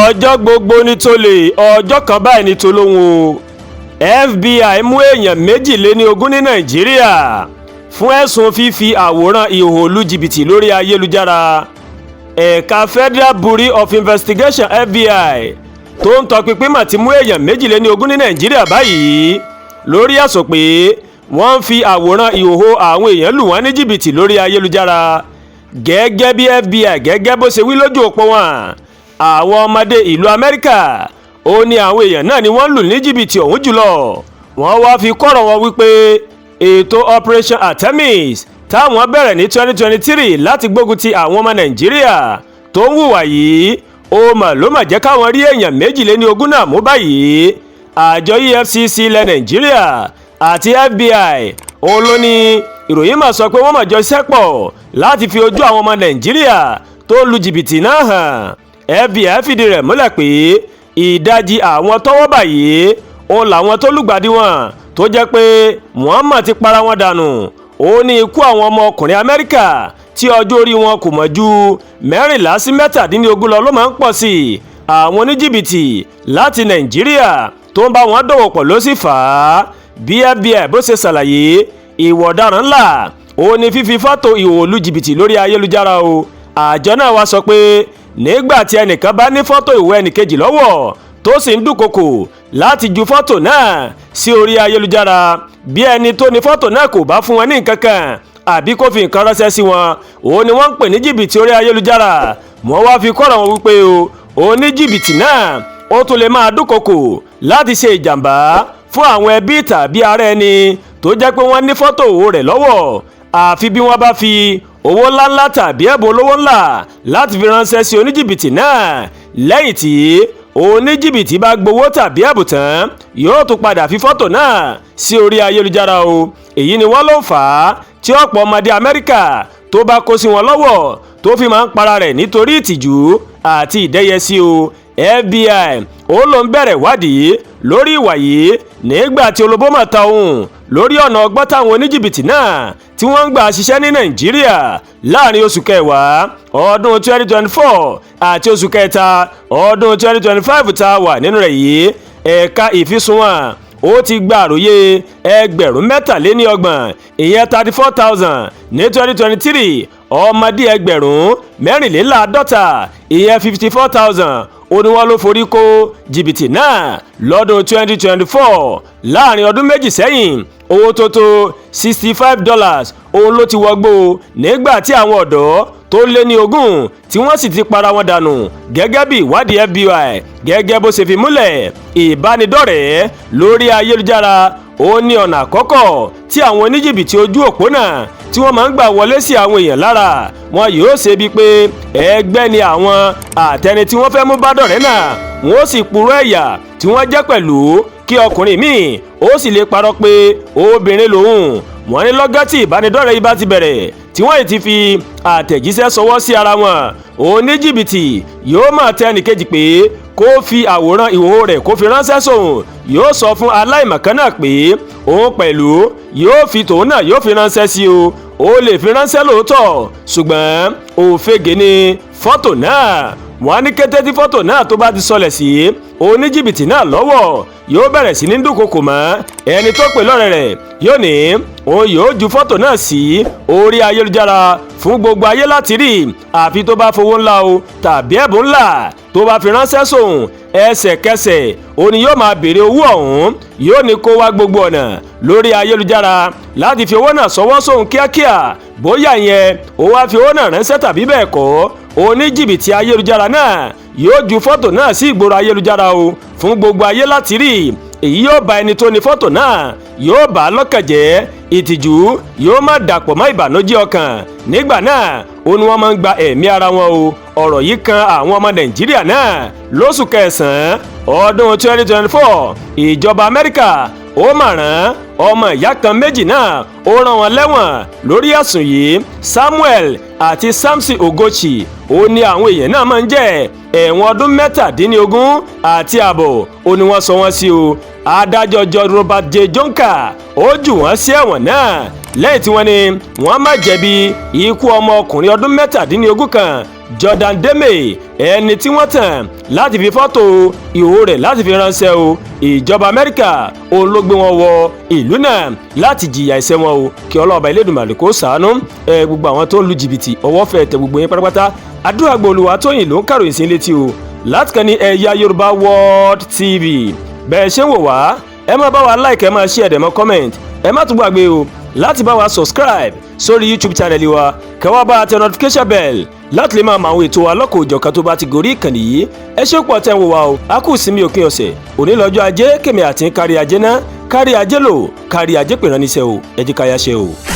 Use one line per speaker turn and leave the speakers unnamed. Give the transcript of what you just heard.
Ọjọ́ gbogbo ní tolè, ọjọ́ kan báyìí ní tolóhùn o. FBI mú èèyàn 22 ní Nàìjíríà fún ẹ̀sùn fífi àwòrán ìhòòhò lu jìbìtì lórí ayélujára. Ẹ̀ka Federal Bureau of Investigation, FBI, tó ń tọpinpin mà ti mú èèyàn 22 ní Nàìjíríà báyìí lórí ẹ̀sùn pé wọ́n ń fi àwòrán ìhòòhò àwọn èèyàn lù wọ́n ní jìbìtì lórí ayélujára. Gẹ́gẹ́ bí FBI gẹ́gẹ́ bó ṣe wí lójú òpó wọn, àwọn ọmọdé ìlú Amẹ́ríkà ó ní àwọn èèyàn náà ni wọ́n lù ní jìbìtì ọ̀hún jùlọ. Wọ́n wá fi kọ́rọ̀ wọn wípé ètò Operation Artemis táwọn bẹ̀rẹ̀ ní 2023 láti gbógun ti àwọn ọmọ Nàìjíríà tó ń hùwà yìí, ó mà ló mà jẹ́ káwọn rí èèyàn 22 náà mú báyìí. Àjọ EFCC ilẹ̀ Nàìjíríà àti FBI òun ló ní ìròyìn mà sọ pé wọ́n mà jọ ṣiṣẹ́ pọ̀ láti fi ojú àwọn ọmọ Nàìjíríà tó lu jìbìtì náà hàn. FBI fìdí rẹ̀ múlẹ̀ pé ìdajì àwọn tọ́wọ́ bà yìí òun làwọn tó lùgbàdì wọn, tó jẹ́ pé wọ́n mà ti para wọn dànù. Ó ní ikú àwọn ọmọ ọkùnrin Amẹ́ríkà tí ọjọ́ orí wọn kò mọ̀ ju 14 sí 17 lọ ló máa ń pọ̀ sí i. Àwọn oníjìbìtì láti Nàìjíríà tó ń bá wọn dòwò pọ̀ ló sì fà á. Bí FBI bó ṣe ṣàlàyé, ìwà ọ̀daràn ńlá ó ní fífi fọ́tò ìhòòhò lu jìbìtì lórí ayélujára o. Àjọ náà wá sọ pé nígbà tí ẹnìkan bá ní fọ́tò ìhòòhò ẹnìkejì lọ́wọ́, tó sì ń dúnkokò láti ju fọ́tò náà sí orí ayélujára, bí ẹni tó ní fọ́tò náà kò bá fún wọn ní nǹkan kan àbí kó fi nǹkan ránṣẹ́ sí wọn, òun ni wọ́n ń pè ní jìbìtì orí ayélujára. Wọ́n wá fi kọ́rọ̀ wọn wípé o oníjìbìtì náà ó tún lè máa dúnkokò láti ṣe ìjàmbá fún àwọn ẹbí tàbí ará ẹni tó jẹ́ pé wọ́n ní fọ́tò òwò rẹ̀ lọ́wọ́, àfi bí wọ́n bá fi owó ńláńlá tàbí ẹ̀bùn olówó ńlá láti fi ránṣẹ́ sí oníjìbìtì náà. Lẹ́yìn tí oníjìbìtì bá gbowó tàbí ẹ̀bùn tán, yóò tún padà fi fọ́tò náà sí orí ayélujára o. Èyí ni wọ́n ló ń fà á tí ọ̀pọ̀ ọmọdé Amẹ́ríkà tó bá kó sí wọn lọ́wọ́ tó fi máa ń para rẹ̀ nítorí ìtìjú àti ìdẹ́yẹsí o. FBI ó ló ń bẹ̀rẹ̀ wádìí lórí ìwà yìí nígbà tí olobó mà ta òun lórí ọ̀nà ọgbọ́n táwọn oníjìbìtì náà tí wọ́n ń gbà ṣiṣẹ́ ní Nàìjíríà. Láàrin oṣù kẹwàá ọdún 2024 àti oṣù kẹta ọdún 2025 tá a wà nínú rẹ̀ yìí, ẹ̀ka ìfisùn ó ti gba àròyé 33,000, ìyẹn 34,000 ní 2023. Ọmọdé 44,000, ìyẹn 54,000, ó ní wọ́n ló forí kó jìbìtì náà lọ́dún 2024. Láàrin ọdún 2 sẹ́yìn, owó tó tó $65 òun ló ti wọgbó nígbà tí àwọn ọ̀dọ́ tó lé ní 20 tí wọ́n sì ti para wọn dànù, gẹ́gẹ́ bí ìwádìí FBI gẹ́gẹ́ bó ṣe fi múlẹ̀. Ìbánidọ́rẹ̀ẹ́ lórí ayélujára ó ní ọ̀nà àkọ́kọ́ tí àwọn oníjìbìtì ojú òpónà tí wọ́n máa ń gbà wọlé sí àwọn èèyàn lára. Wọn yóò ṣe bíi pé ẹgbẹ́ ni àwọn àtẹni tí wọ́n fẹ́ mú bá dọ̀rẹ́ náà, wọ́n ó sì purọ́ ẹ̀yà tí wọ́n jẹ́ pẹ̀lú, kí ọkùnrin míì ó sì lè parọ́ pé obìnrin lòun. Wọ́n ní lọ́gán tí ìbánidọ́rẹ̀ẹ́ yìí bá ti bẹ̀rẹ̀, tí wọ́n yìí ti fi àtẹ̀jíṣẹ́ ṣọwọ́ sí ara wọn, oníjìbìtì yóò máa tẹ ẹnìkejì pé kó fi àwòrán ìhòòhò rẹ̀ kó fi ránṣẹ́ sóun. Yóò sọ fún aláìmọ̀kan náà pé òun pẹ̀lú yóò fi tòun náà yóò fi ránṣẹ́ sí o. Ó lè fi ránṣẹ́ lóòótọ́, ṣùgbọ́n òfegè ni fọ́tò náà. Wọ́n ní kété tí fọ́tò náà tó bá ti sọlẹ̀ sí oníjìbìtì náà lọ́wọ́, yóò bẹ̀rẹ̀ sí ní dúnkokò mọ́ ẹni tó pè lọ́rẹ̀ rẹ̀. Yóò ní òun yóò ju fọ́tò náà sí orí ayélujára fún gbogbo ayé láti rí, àfi tó bá fowó ńlá o tàbí ẹ̀bùn ńlá tó bá fi ránṣẹ́ sóun. Ẹsẹ̀kẹsẹ̀ òun ni yóò máa béèrè owó ọ̀hún. Yóò ní kó wá gbogbo ọ̀nà lórí ayélujára láti fi owó náà ṣọwọ́ sóun kíákíá. Bóyá ìyẹn ó wá fi owó náà ránṣẹ́ tàbí bẹ́ẹ̀ kọ́, oníjìbìtì ayélujára náà yóò ju fọ́tò náà sí ìgboro ayélujára o fún gbogbo ayé láti rí. Èyí yóò bà ẹni tó ní fọ́tò náà, yóò bà á lọ́kàn jẹ́. Ìtìjú yóò má dàpọ̀ mọ́ ìbànújẹ́ ọkàn. Nígbà náà ó ní wọ́n máa ń gba ẹ̀mí ara wọn o. Ọ̀rọ̀ yìí kan àwọn ọmọ Nàìjíríà náà. Lóṣù kẹsàn-án ọdún 2024, ìjọba Amẹ́ríkà ó mà rán ọmọ ìyá kan méjì náà, ó rán wọn lẹ́wọ̀n lórí ẹ̀sùn yìí. Samuel àti Samson Ogochi ó ní àwọn èèyàn náà máa ń jẹ́. Ẹ̀wọ̀n ọdún 17.5 ó ní wọ́n sọ wọ́n sí o. Adájọ́ George Robert J. Jonker ó jù wọ́n sí ẹ̀wọ̀n náà lẹ́yìn tí wọ́n ní wọ́n má jẹ̀bi ikú ọmọ ọkùnrin ọdún 17 kan. Jordan Deme, ẹni tí wọ́n tàn láti fi fọ́tò ìhòòhò rẹ̀ láti fi ránṣẹ́ o. Ìjọba Amẹ́ríkà òun ló gbé wọn wọ ìlú náà láti jìyà ẹ̀ṣẹ̀ wọn o. Kí Ọlọ́ọ̀bá Elédùmarè kó ṣàánú ẹ gbogbo àwọn tó ń lu jìbìtì. Ọwọ́ fẹ́ tẹ gbogbo yín pátápátá. Àdúrà gbòòlùwà tóyìn ló ń kàròyìn sí létí o láti kàn ní Ẹ̀yà Yorùbá World TV. Bẹ́ẹ̀ ṣe ń wò wá, ẹ máa bá wa like, ẹ máa share, ẹ máa comment. Ẹ má tún gbàgbé o láti bá wa subscribe sórí YouTube channel wa, kẹ́ wá bá a tẹ notification bell láti lè máa mọ àwọn ètò alọ́kọ̀-òjọ̀kan tó bá ti gorí ìkànnì yìí. Ẹ ṣé pọ̀ tẹ́ ń wò wá o. A kù sinmi òpin ọ̀sẹ̀. Òní lọ́jọ́ Ajé, kèmí àti kárí ajé ná, kárí ajé lò, kárí ajé pè ránníṣẹ́ o. Ẹ jẹ́ ká yá ṣe o.